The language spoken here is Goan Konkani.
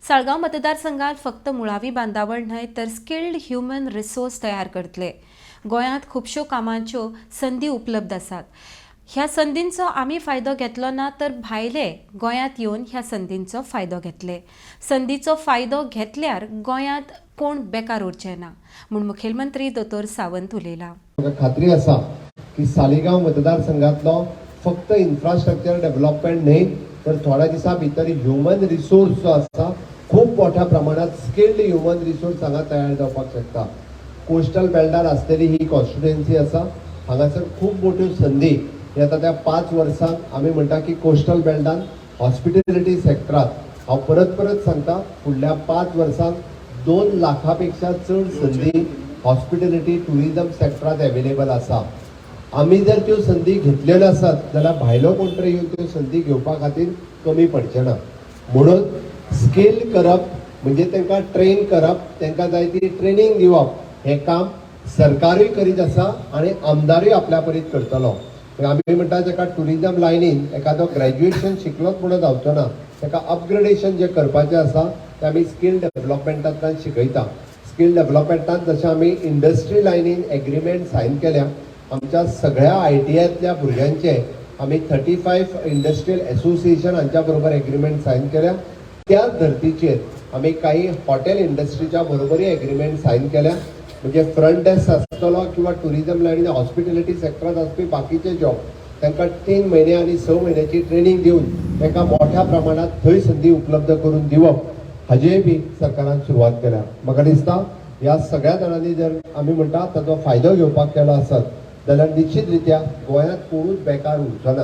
साळगांव मतदारसंघात फक्त मुळावी बांदावळ न्हय तर स्किल्ड ह्युमन रिसोर्स तयार करतले. गोंयांत खुबश्यो कामांच्यो संदी उपलब्ध आसात. ह्या संदींचो आमी फायदो घेतलो ना तर भायले गोंयांत येवन ह्या संदींचो फायदो घेतले. संदीचो फायदो घेतल्यार गोंयांत कोण बेकार उरचे ना म्हूण मुखेलमंत्री दोतोर सावंत उलयला. म्हाका खात्री आसा की सालिगांव मतदारसंघातलो फक्त इन्फ्रास्ट्रक्चर डेव्हलपमेंट न्हय तर थोड्या दिसां भितर ह्युमन रिसोर्स जो आसा, खूब मोठ्या प्रमाणात स्किल्ड ह्युमन रिसोर्स हांगा तयार जावपाक शकता. कोस्टल बेल्टार आसलेली ही कॉन्स्टिट्युएन्सी आसा. हांगासर खूब मोठ्यो संदी हे आतां त्या 5 वर्सांक आमी म्हणटा की कोस्टल बेल्टान हॉस्पिटेलिटी सेक्टरात, हांव परत परत सांगता, फुडल्या 5 वर्सांक 2 लाखा पेक्षा चड संदी हॉस्पिटेलिटी टुरिझम सेक्टरात एवेलेबल आसा. आमी जर त्यो संदी घेतल्यो नासत जाल्यार भायलो कोण तरी येवन त्यो संदी घेवपा खातीर कमी पडचे ना. म्हणून स्किल करप म्हणजे तांकां ट्रेन करप, तांकां जाय ती ट्रेनींग दिवप, हें काम सरकारूय करीत आसा आनी आमदारूय आपल्या परीत करतलो. आमी म्हणटा, ताका टुरिझम लायनीन एखादो ग्रॅज्युएशन शिकलोच म्हणून जावचो ना, ताका अपग्रेडेशन जें करपाचें आसा तें आमी स्कील डेव्हलपमेंटांतल्यान शिकयता. स्कील डेव्हलपमेंटान जशें आमी इंडस्ट्री लायनीन एग्रीमेंट सायन केल्या, आमच्या सगळ्या आयटीआयतल्या भुरग्यांचे आमी 35 इंडस्ट्रियल एसोसिएशन हांच्या बरोबर एग्रीमेंट सायन केल्या. त्याच धर्तीचेर आमी काही हॉटेल इंडस्ट्रीच्या बरोबरय एग्रीमेंट सायन केल्या. म्हणजे फ्रंट डेस्क आसतलो किंवा टुरिझम लायनीन हॉस्पिटेलिटी सेक्टरात आसपी बाकीचे जॉब, तांकां 3 म्हयने आनी 6 म्हयन्याची ट्रेनींग दिवन तांकां मोठ्या प्रमाणात थंय संदी उपलब्ध करून दिवप, हाजेय बी सरकारान सुरवात केल्या. म्हाका दिसता, ह्या सगळ्या जाणांनी जर आमी म्हणटा ताचो फायदो घेवपाक केलो आसत जाल्यार निश्चित रित्या गोंयांत कोणूच बेकार उरचो ना.